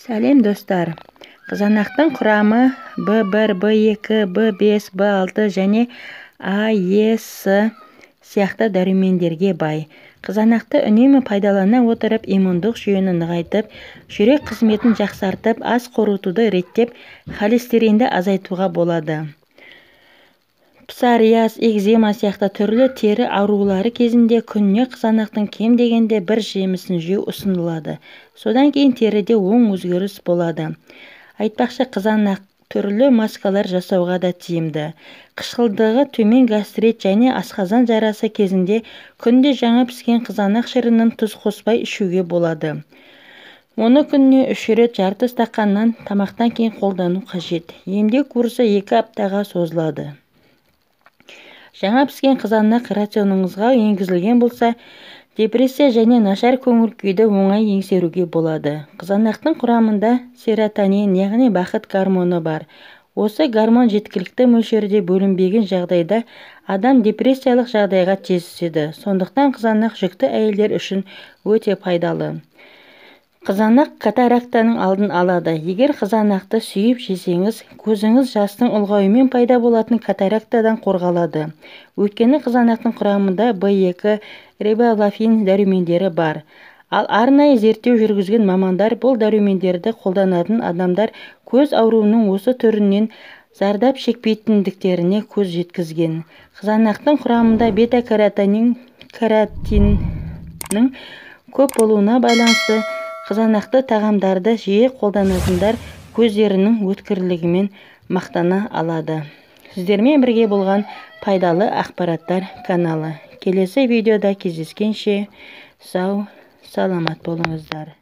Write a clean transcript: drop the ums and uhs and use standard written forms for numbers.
Сәлем, достар! Қызанақтың құрамы B1, B2, B5, B6 және А, Е, С сияқты дәрумендерге бай. Қызанақты үнемі пайдалана отырып, иммундық жүйені нығайтып, жүрек қызметін жақсартып, ас қорытуды реттеп, холестеринді азайтуға болады. Псориаз, экзема сияқты түрлі тері аурулары кезінде күніне қызанақтың кем дегенде бір жемісін жеу ұсынылады. Содан кейін теріде оң өзгеріс болады. Айтпақшы, қызанақ түрлі маскалар жасауға да тиімді. Қышқылдығы төмен гастрит және асқазан жарасы кезінде күнде жаңа піскен қызанақ шырынын тұз қоспай ішуге болады. Оны күніне 3 рет жарты стақаннан тамақтан кейін қолдану қажет. Емдеу курсы 2 аптаға созылады. Жаңа піскен қызанақ рационыңызға енгізілген болса, депрессия және нашар көңіл күйді оңай еңсеруге болады. Қызанақтың құрамында серотонин, яғни бақыт гормоны бар. Осы гормон жеткілікті мөлшерде бөлінбеген жағдайда адам депрессиялық жағдайға тез түседі. Сондықтан қызанақ жүкті әйелдер үшін өте пайдалы. Қызанақ катарактаның алдын алады. Егер қызанақты сүйіп жесеңіз, көзіңіз жастың ұлғаюымен пайда болатын катарактадан қорғалады. Өйткені қызанақтың құрамында B2, рибофлавин дәрумендері бар. Ал арнайы зерттеу жүргізген мамандар бұл дәрумендерді қолданатын адамдар көз ауруының осы түрінен зардап шекпейтіндіктеріне көз жеткізген. Қызанақтың құрамында бета-каротиннің көп болуына байланысты қызанақты тағамдарды жиі қолданатындар көздерінің өткірлігімен мақтана алады. Сіздермен бірге болған пайдалы ақпараттар каналы. Келесі видеода кездескенше сау, саламат болыңыздар.